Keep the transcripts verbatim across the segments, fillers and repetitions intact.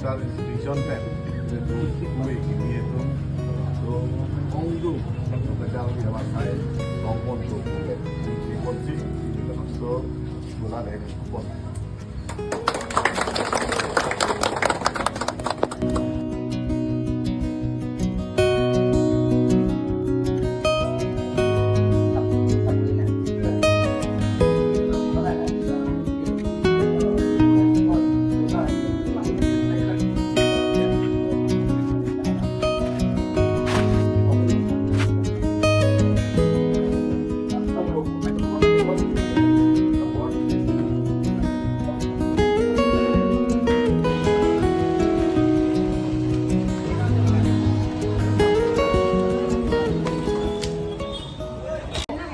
Sar institution pen, itu, itu, itu, itu, so, ongdung, satu kejal di awasai, ongpon tu, ongpon si, so, sekolah dari pon.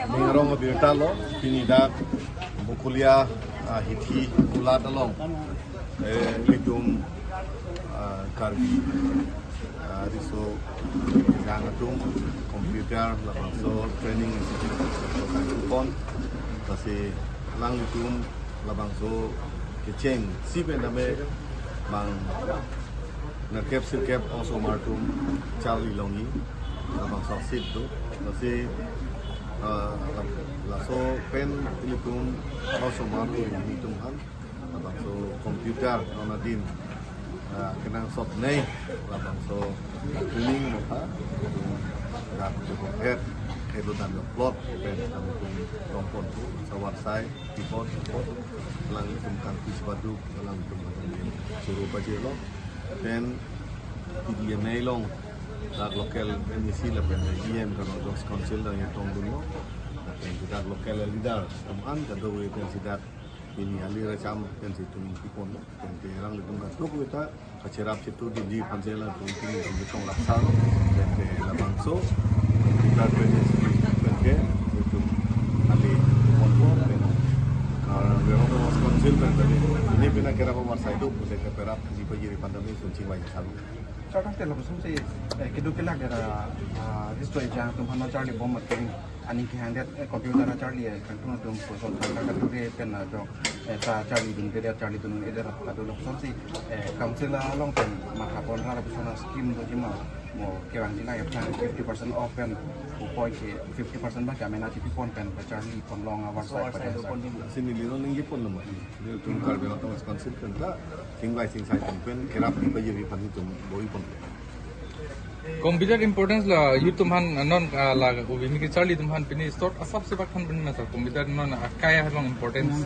Ning arong abirta lo, pini dak Bokolia, ah, hithi kulat along. Eh, ilitum, ah, Karbi, ah, riso jang atum, computer, labangso training institute, so kan kupon, lasi alanglitum, labangso kecheng, si pen dame bang nerkep sirkep osomar atum charli longji, labangso seat do, lasi, ah, laso pen ilitum osomar atum, ilitum han, labangso computer non adin, ah, kenangsot nei, labangso training mokha, dak cukup het, edo dan plot, pen kami tum tongpon tu, sawarsai, report, report, alanglitum kangpis baduk, alanglitum churu pajirlo, then P D M A along, dak local M A C lapen E M kan Joint Council dang ya tongdunlo, lapen dak local leader, teman, kadokave pensi dak pini ali racham pensi tum kipon, pen ke alanglitum kadokave ta kacherap chetudunji aphansi alanglitum pini tum tong laksar, pen ke labangso, kita pensi pen ke, ilitum ali ponpo, pen, ah, Karbi Anglong Autonomous Council pen tadi, ini pina kerap amarsai do, pen ke kerap ji pajiri pandemi sun chingvai salu. Sir, tangte lapuson si, eh, keduk kelak era, ah, riso ejang atum aphan charlibom atum, aning kehang det, eh, computer charli, eh, kangtung atum, pusat tangka kadure pen, ah, jok, eh, ta charlidunde, charlidunde, eh, der kado lapuson si, eh, council along pen, matha pon ra lapuson a scheme do jima, mo kevangji nangji aphan fifty percent off pen, upoi ke fifty percent ba kami nangji pipon pen, charlipon long avarsai pada sa. Sini lino ningje pon nama. Ilitum Karbi Anglong Autonomous Council pen ta, chingvai chingsai pen, kerap ji pajiri aphan tum bor-i pon. Computer importance la youth atum aphan non, ah, la uvimi kecharli atum aphan pini short asap sepak khan pini masa computer non akai along importance.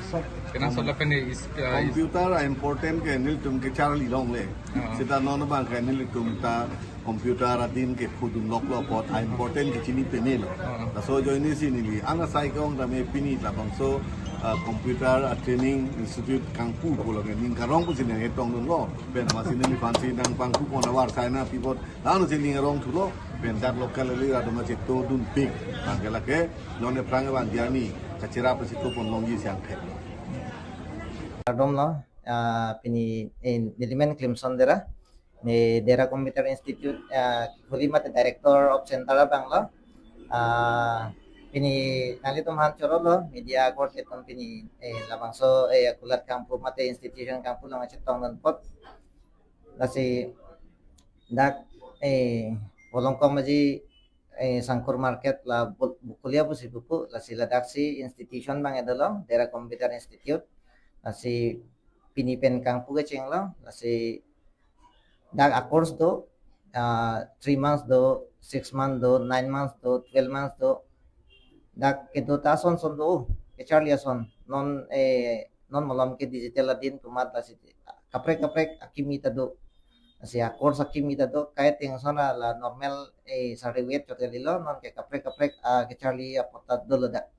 Kenangsot lapen is, ah, is Computer a important ke nelitum kecharli longle. Ah. Seta non abang ke nelitum ta computer adin ke khudun lok lo apot a important kechini pene lo. Ah. Laso ajoine si neli an asai ke-ong tame pini labangso, ah, computer a training institute kangpu pulo ke ning karong pusi nangtongdunlo. Pen masi neliphansi nangpangkupon avarsai na pipot. Lanusi ning arong thulo. Pen dak local leader atum chetudunpik. Tangke lake non aphrang abang diani kacherap si tupon longji siang thek lo. Kardom lo, ah, pini, eh, nelimen Klimson Dera. Ne Dera Computer Institute, ah, huli mate Director of Center abang lo. Ah, pini nanglitum aphan choro lo, media korte atum pini, eh, labangso, eh, kulat kangpu mate institution kangpu along chetongdun apot. Lasi dak, eh, Volongkom Aji, eh, Sangkur Market la Bo-, Bokolia pusi pupo, lasi ladak si institution abang dolo, Dera Computer Institute. Lasi pini pen kangpu kecheng lo, lasi dak a course do, ah, three months do, six months do, nine months do, twelve months do. Dak kedo ta ason son do, kecharli ason. Non, eh, non malom ke digital adin pu amat lasi kaprek kaprek akimi ta do. Lasi a course akimi ta do, kaike ason la normal, eh, certificate chot kalilo, non ke kaprek kaprek, ah, kecharli apot ta dolo dak.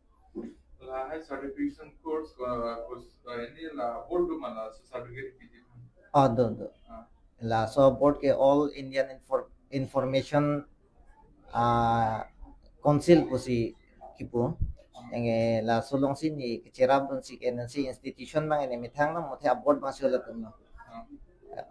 Lahai certification course, ah, course, ah, ini la board do ma la certificate P G? Oh, do, do. Ah. Laso board ke All Indian Infor-, Information, ah, Council pusi kipu. Anke laso alongsi ne kecherap dunsi ke N N C institution abang ne methang lo, muthe a board abang si ulatum lo. Ah.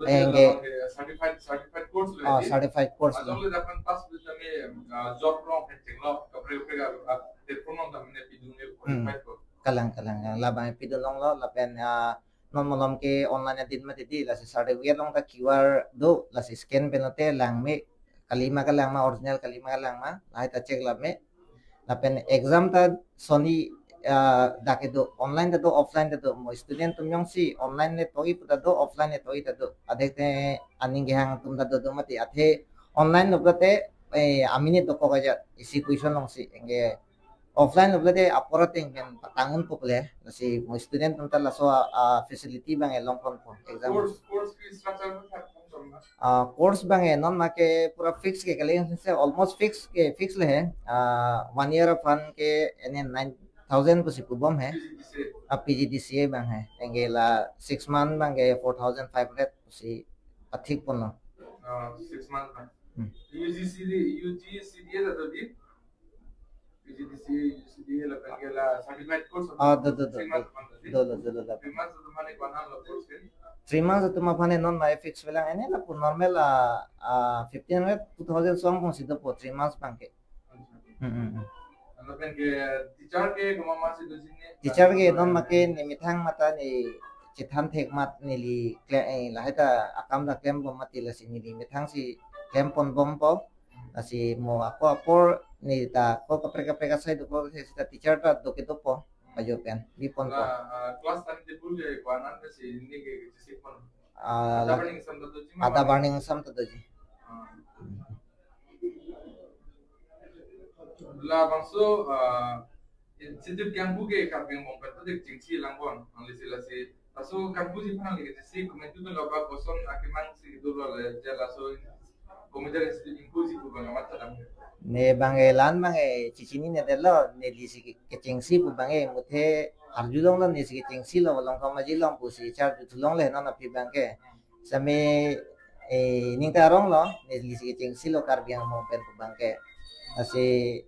Anke certified, certified course lo. Oh, certified course lo. Ajole dapat pass bisa ni, ah, job long fencing lo, kaprek kaprek, ah, platform long kami ne pidun ni qualified ko. Kalang, kalang, kalang. Labang pidun longlo, lapen, ah, non malom ke online adin mati di, lasi certificate along ta Q R do, lasi scan pen lote lang me, kalima kalang ma, original kalima kalang ma, lahai ta check lap me. Lapen exam ta soni, ah, dak kedo, online ta do, offline ta do, mo student atum jongsi online le toi pu ta do, offline le toi ta do. Adet te aning kehang atum ta do do mati, athe online lo pulote, eh, aminit dokok ajat, isi question alongsi, anke offline lo pulote apor ateng pen patang unpo pu le, lasi mo student atum ta laso, ah, facility abang e longponpo exam. Course, course fee structure ko thak kong kong na? Ah, course abang e non ma ke pura fix ke kali, se almost fix ke, fix le he. Ah, one year aphan ke ene nine thousand pusi pubom he. P G D C A. Ah, P G D C A abang he. Anke la six month abang ke four thousand five hundred pusi pathik ponlo. Ah, six months na? Hmm. U G C D, U G C D A ta do di? P G D C A, U G C D A lapen ke la certified course. Ah, do, do, do, three months do. Aphan do di? Do, do, do, do, do. Three months atum aphan ke ko-an lo course ke? Three months atum aphan non ma fix velang, ene lapu normal, ah, ah, fifteen hundred, two thousand song kongsi dopo three months abang ke. Acha. Hmm, hmm, hmm. Lapen ke teacher ke komat ma si doji ne? Teacher ke non ma ke ne methang mata ne chethan thek mat neli kle-, eh, lahai ta akam ta klembom mati, lasi neli methang si klemponbompo. Lasi mo ako apor ne ta ko kaprek kaprek asai dokok, seta teacher ta do kedopo, ajo pen biponpo. La, ah, class time table ke ko-an an si ne ke, ke si pon? Ah, ada la-, barning exam ta doji ma? Ada barning exam ta doji. Ah. Labangso, ah, Institute kangpu ke Karbi Anglong pen ta dik chingsi lang pon, alangli si lasi. Laso kangpuji aphan alangli ke chingsi komantu pen lo ba koson akemang si dolo le, je laso computer institute ingpuji pu abang amat tadam. Ne abang e la-an abang e chichinine detlo, neli si ke, kechingsi pu abang e, muthe arjulonglo, ne si kechingsi lo, long kamaji long pusi charju thulongle non aphi abang ke. Sitame, eh, ning ta arong lo, neli si kechingsi lo Karbi Anglong pen pu abang ke. Lasi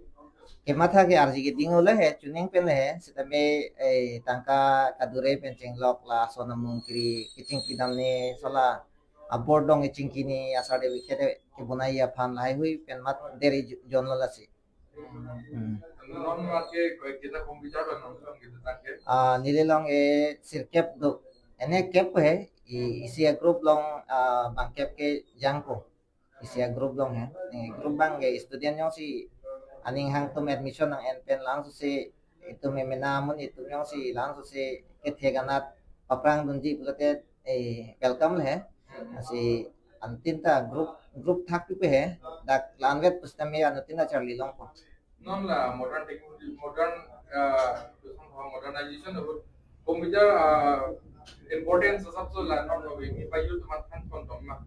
kematha ke arji keding ole he, chuning pen le he, sitame, eh, tangka kadure pen chenglok, laso namung kiri kechingki damne, sala abor dong kechingkine, asar de wicket kebonai aphan lahai hui pen mat deri jo-, jonlo lasi. Hmm. Non ma ke koi kita computer ba non kita tangke? Ah, neli along e sirkep do. Ene kep he, i-, isi a group along, ah, bangkep ke jangko. Isi a group along he. Eh, group abang ke student jongsi aning hang atum admission nang-en pen langsose itum emena amonit atum jongsi langsose kethek anat paprang dunji pulote, eh, welcome le he. Lasi anuttin ta group, group thak pipe he. Dak la-anvet pusitame anuttin ta charli longpo. Non la modern technology, modern, ah, modernization of computer, ah, importance asapso la non lo ini pa youth mathan kon tom ma.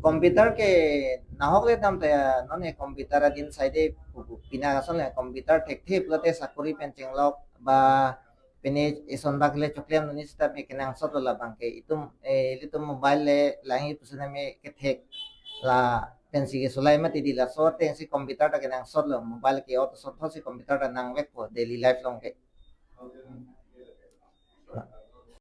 Computer ke nahok le dam ta non e computer adin side pu, pu pina ason le computer thekthe pulote sakori pen chenglok ba pine ison bak le choklem nuni sita me kenangsot lo labang ke itum, eh, ilitum mobile le langji pusitame kethek lapen si kesolai mati di, laso ateng si computer ta kenangsot lo, mobile ke-ot asonthot si computer ta nangvekpo daily life along ke.